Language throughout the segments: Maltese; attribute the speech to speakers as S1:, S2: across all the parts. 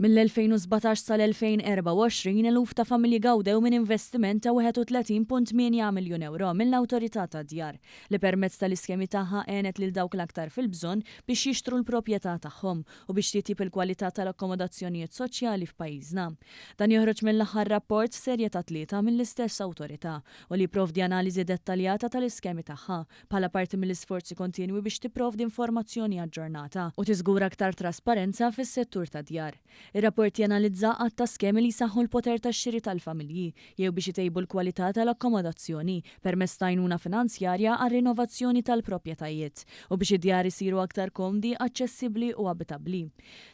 S1: Mill-2017 sal-2024, eluf ta' familji gawdew minn investiment ta' 31.8 miljun ewro mill-Awtorità tad-Djar, li permezz tal-iskemi tagħha għenet lil dawk l-aktar fil-bżonn biex jixtru l-proprjetà tagħhom u biex titjib il-kwalità tal-akkomodazzjonijiet soċjali f'pajjiżna. Dan joħroġ mill-aħħar rapport f'serje ta' tlieta mill-istess awtorità u li jipprovdi analiżi dettaljata tal-iskemi tagħha bħala parti mill-isforzi kontinwi biex tipprovdi informazzjoni aġġornata u tiżgura aktar trasparenza fis-settur tad-djar. Ir-rapport janalizza għadd ta' skemi li jsaħħu l-poter tax-xiri tal-familji jew biex itejbu l-kwalità tal-akkomodazzjoni permezz ta' għajnuna finanzjarja għar-rinnovazzjoni tal-proprjetajiet u biex id-djar isiru aktar komdi, aċċessibbli u abitabbli.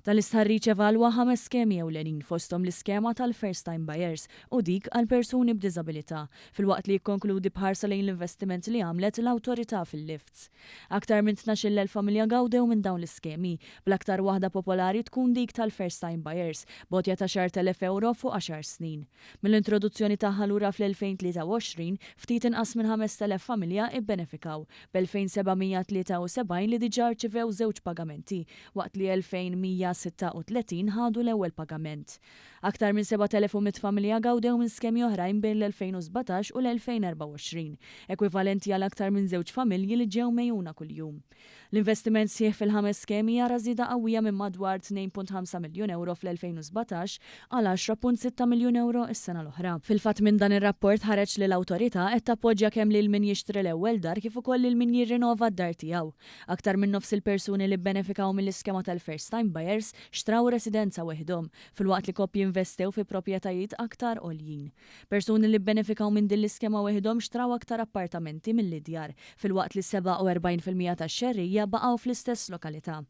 S1: Dan l-istħarriġ evalwa ħames skemi ewlenin fosthom l-iskema tal-First Time Buyers u dik għal persuni b'diżabilità, filwaqt li jikkonkludi b'ħarsa lejn l-investiment li għamlet l-Awtorità fil-lifts. Aktar minn 12,000 familja gawdew minn dawn l-iskemi, bl-aktar waħda popolari tkun dik tal-first time buyers, b'għotja ta' 10,000 ewro fuq għaxar snin. Mill-introduzzjoni tagħha lura fl-2023, ftit inqas minn 5,000 familja ibbenefikaw, b'2,773 li diġà rċivew żewġ pagamenti, waqt li 2,136 ħadu l-ewwel pagament. Aktar minn 7,100 familja gawdew minn skemi oħrajn bejn l-2017 u l-2024, ekwivalenti għal aktar minn żewġ familji li ġew megħjuna kuljum. L-investiment sħiħ fil-ħames skemi jara żieda qawwija minn madwar 2.5 miljun ewro fl-2017 għal 10.6 miljun ewro s-sena l-oħra. Fil-fatt minn dan ir-rapport ħareġ li l-Awtorità qed tappoġġja kemm lil min jixtri l-ewwel dar kif ukoll lil min jirrinova d-dar tiegħu. Aktar minn nofs il-persuni li bbenefikaw mill-iskema tal-first time buyers xtraw residenza weħidhom, filwaqt li koppji investew fi proprjetajiet aktar għoljin. Persuni li bbenefikaw minn din l-iskema weħidhom xtraw aktar appartamenti milli djar, filwaqt li 47% tax-xerrejja baqgħu fl-istess lokalità.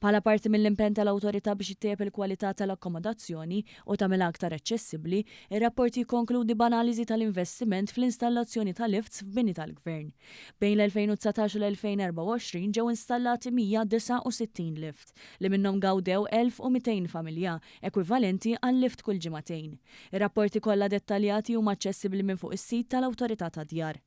S1: Bħala parti mill-impenn tal-Awtorità biex ittejjeb il-kwalità tal-akkomodazzjoni u tagħmilha aktar aċċessibbli, ir-rapport jikkonkludi b'analiżi tal-investiment fl-installazzjoni ta' lifts f'bini tal-Gvern. Bejn l-2019 u l-2024 ġew installati 169 lift, li minnhom gawdew 1,200 familja, ekwivalenti għal lift kull ġimagħtejn. Ir-rapporti kollha dettaljati huma aċċessibbli minn fuq is-sit tal-Awtorità tad-Djar.